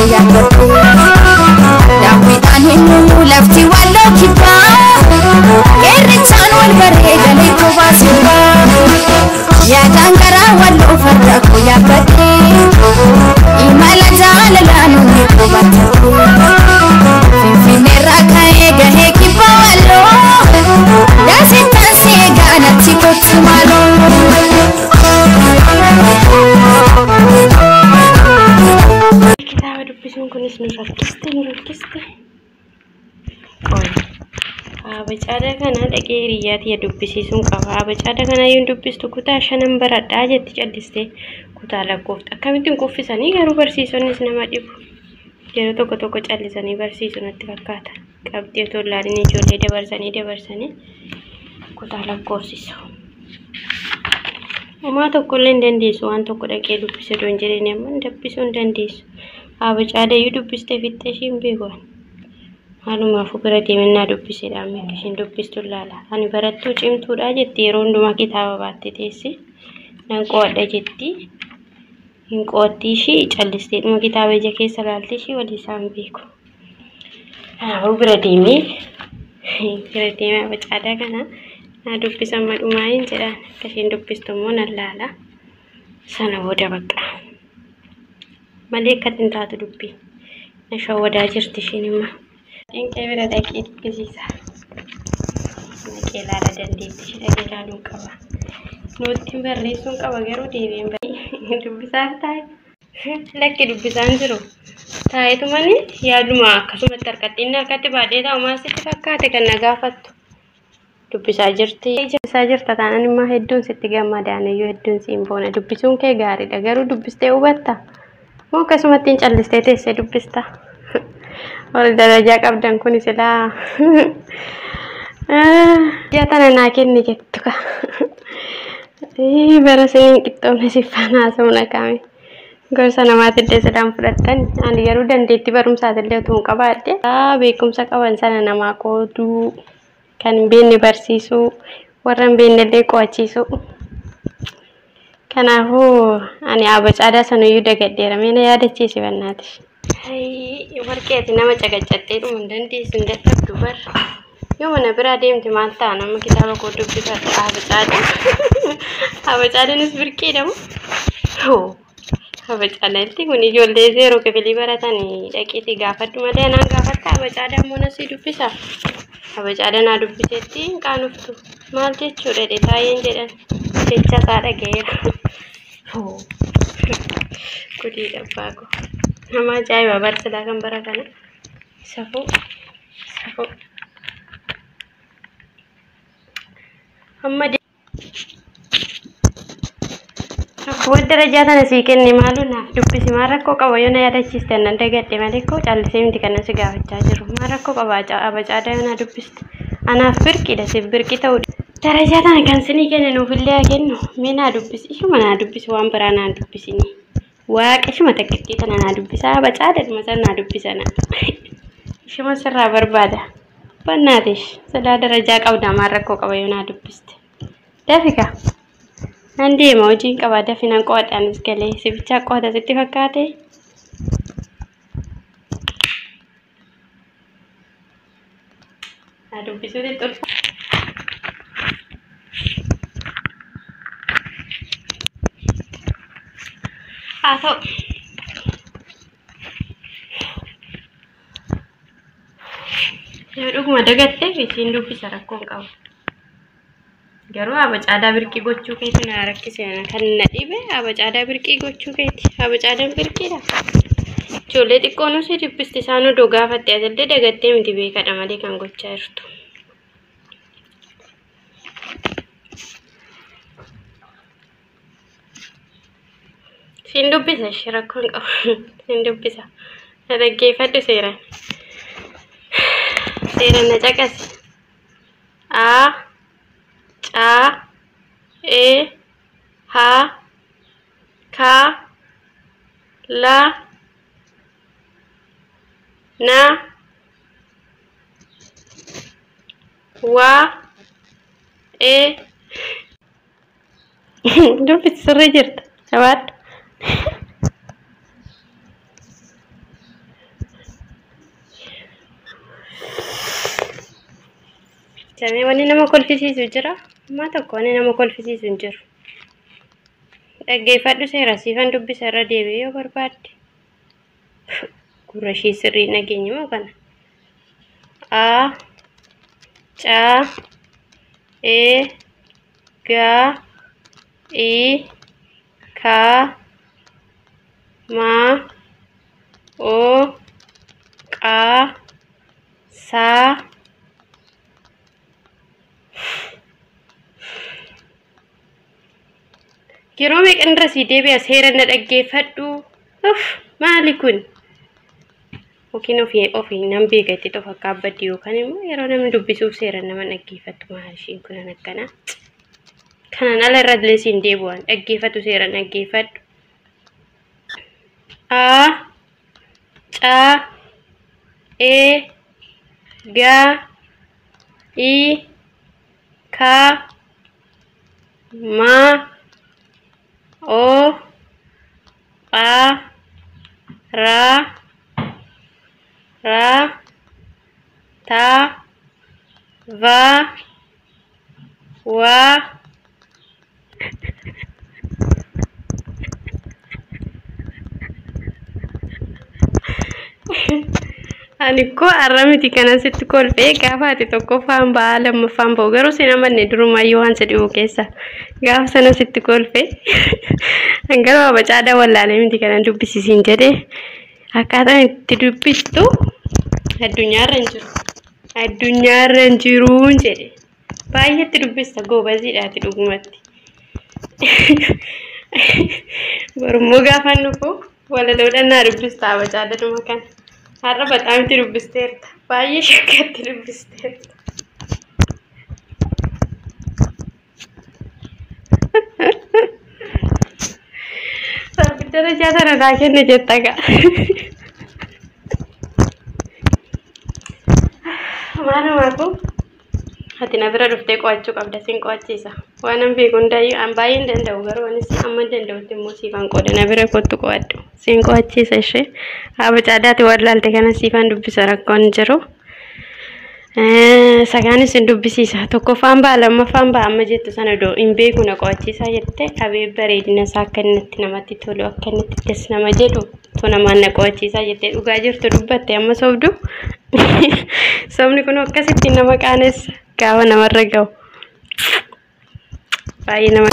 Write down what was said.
koo yaabbadhe. Daawwiidhaan hin uumu lafti walloo kibbaa. Qeerrichaan wal baree galee kophaa sirbaa. Yaadaan garaa walloo farda koo yaabbadhe. Imala jaalalaan onnee koo battadhe. Finfinneerraa ka'ee gahee kibba walloo. Daasittaan si eegaa natti kottu maaloo. Kitaaba dubbisuun kunis nu rakkiste nu rakkiste. Qoy. Abacaada kana dhaqee hiriyyaa tiyya dubbisiisuun qaba. Abacaada kana iyyuu dubbistu kutaa shanan baradhaa jetti callistee kutaa lakkoofta. Akkamittiin kuffisanii garuu barsiisonnis nama dhibu. Yeroo tokko tokko callisanii barsiisu natti fakkaata. Qabxii otoo hin laalin ijoollee dabarsanii dabarsanii kutaa lakkoofsisu. Homaa tokkollee hin dandeessu waan tokko dhaqee dubbise otoo hin jedhin amma dubbisuu hin dandeessu. Abacaada iyyuu dubbistee fixxee ishii hin beeku ani. Maalumaafuu bira deemennaa dubbisedha amma akka isheen dubbistu ilaala. Ani barattuu cimtuudha jetti yeroo hundumaa kitaaba baattee teessi. Nan qo'adha jetti. Hin qo'atti ishii callistee dhuma kitaaba ija keessa ilaalti ishii walii isaan beeku. Kanaafuu bira deemee abacaadaa kana naa dubbisa amma dhumaa hin jedhaan akka isheen dubbistu immoo nan laala. Sana booda bakka malee akkatti hin taatu dubbii. Na shawwadaa jirti ishiin immoo. Dinqee bira dhaqee dubbisiisa. Dhaqee ilaala dandeettii ishee dhaqee ilaaluun qaba. Noottiin barreessuun qaba garuu deebiin dubbisaaf taa'e. Lakki dubbisaan jiru. Taa'eetumani yaaduma akkasumatti harkatti inni harkatti baadhee taa'u maal sitti fakkaate kan na gaafattu. Dubbisaa jirti. Dubbisaa jirta taanaan immoo hedduun sitti gammadaan iyyuu hedduun siin boona. Dubbisuun kee gaariidha garuu dubbistee hubatta. Moo akkasumatti hin callistee teessee dubbista. Warri darajaa qabdan kun silaa ija tana naa kenni jettu ka. Bara siniin qixxoomne si faana haasa'uun akaame. Gorsa namaatillee silaan fudhattan. Ani garuu dandeettii barumsaatillee utuu hin qabaadhe. Beekumsa qaban sana namaa qooduu, kan hin beekne barsiisuu, warra hin beeknellee qo'achiisuu. Kanaafuu ani abacaadaa sanuyyuu dagadheera. Mee na yaadachiisi bannaati. Warqee ati nama caqacattee dhuma hin dandeessu hin dadhabdu bar. Yoo mana biraa deemte maal ta'a nama kitaaba koo dubbifadha abacaada. Abacaadaanis birqiidha moo? Abacaadaan kun ijoollee zeeroo kifilii baratanii dhaqiitii gaafadhu malee anaan gaafatta abacaadaan moo nasii dubbisa. Abacaada naa dubbisetti hin qaanuftu. Maal jechuudha jedhe taa'een jedhan jecha isaa dhaga'eera. Gudii dhabbaa koo. Nama ajaa'iba barsiisaa kan bara kana. Safuu safuu. Amma akkuma darajaa tana sii kenne maaloo naaf dubbisi maal rakkoo qaba yoo na yaadachiiste nan dagadhe malee koo callisee miti kanan si gaafachaa jiru maal rakkoo qaba abacaadaa yoo na dubbiste anaaf birqiidha siif birqii ta'uu darajaa tana kan sinii kenne nuufillee haa kennu mee naa dubbisi ishuma naa dubbisi waan biraa naa dubbisini waaqa ishuma takkittii tana naa dubbisa abacaadaadhuma sana naa dubbisana ishuma sirraa barbaada bannaatesh silaa darajaa qabda maal rakkoo qaba yoo naa dubbiste dafika. Nan deema hojiin qaba dafi nan qo'adha anis galee si bichaa qo'ata sitti fakkaate. Na dubbisuutti xulfa. Haa ta'u. Yoo dhuguma dagatteef isiin dubbisa rakkoon qabu. Garuu abacaadaa birqii gochuu keeti na rakkise kan na dhibe abacaadaa birqii gochuu keeti. Abacaadaan birqiidha. Ijoollee xiqqoon si dubbisti isaan odoo gaafatte asillee dagattee miti beekadha malee kan gochaa jirtu. Siin dubbisa ishee rakkoon qabu. Siin dubbisa. Na dhaggeeffadhu seeraan. Seeraan na caqasi. A C E H K L N W E Dubbisi sirrii jirta. Jabaadhu. Jamee wanni nama kolfisiisu jira? Ammaa tokko wanni nama kolfisiisu hin jiru. Dhaggeeffadhu seera siifan dubbisa irra deebi'ee yoo barbaadde. Gurra ishii sirrii dhageenye moo kana? A C E G I K M O Q S Yeroo meeqan irra sii deebi'a seera na dhaggeeffadhu. Uff maali kun? Yookiin ofii nan beeka itti qofa akka abbaddi yookaan immoo yeroo namni dubbisuuf seera nama dhaggeeffattu maal ishiin kun akkana. Kanaan ala irra illee siin deebi'an dhaggeeffatu seera dhaggeeffadhu. A C E G I K M O A R R T V W. Ani koo har'a miti kana sitti kolfee gaafa ati tokkoffaan ba'a lammaffaan ba'u garuu sin amanne durumaayyuu waan si dhibu keessa gaafa sana sitti kolfee hangaruma bacaadhaa wallaalee miti kana dubbisisiin jedhee akkaataan itti dubbistu addunyaarra hin jiru. Addunyaarra hin jiruun jedhe baay'eetti dubbista goobaziidhaati dhugumatti. Borummoo gaafa dhufu walaloodhaan naa dubbista bacaadhuma kana. Har'a bataamitti dubbisteerta. Baay'ee shakkatti dubbisteerta. Rabbi darajaa sana naa kenne jetta gaa. Maalumaafuu ati na bira dhuftee qo'achuu qabda sin qo'achiisa. Waan an beeku hundaayyuu an baay'ee hin danda'u garuu anis amma hin danda'utti immoo siifan qooda na bira kottu qo'adhu. Sin qo'achiisa ishee. Haaba caadaati wallaalte kana siifan dubbisa rakkoon jiru. Sagaanis hin dubbisiisa. Tokkoffaan ba'a lammaffaan ba'a amma jettu sana doo hin beeku na qo'achiisaa jette abee bareedina isaa akka inni itti namatti tolu akka inni itti das nama jedhu tu namaan na qo'achiisaa jette dhugaa jirtu dubbatte amma sobdu. Sobni kun akkasitti nama qaanessa gaafa namarra ga'u. Baay'ee nama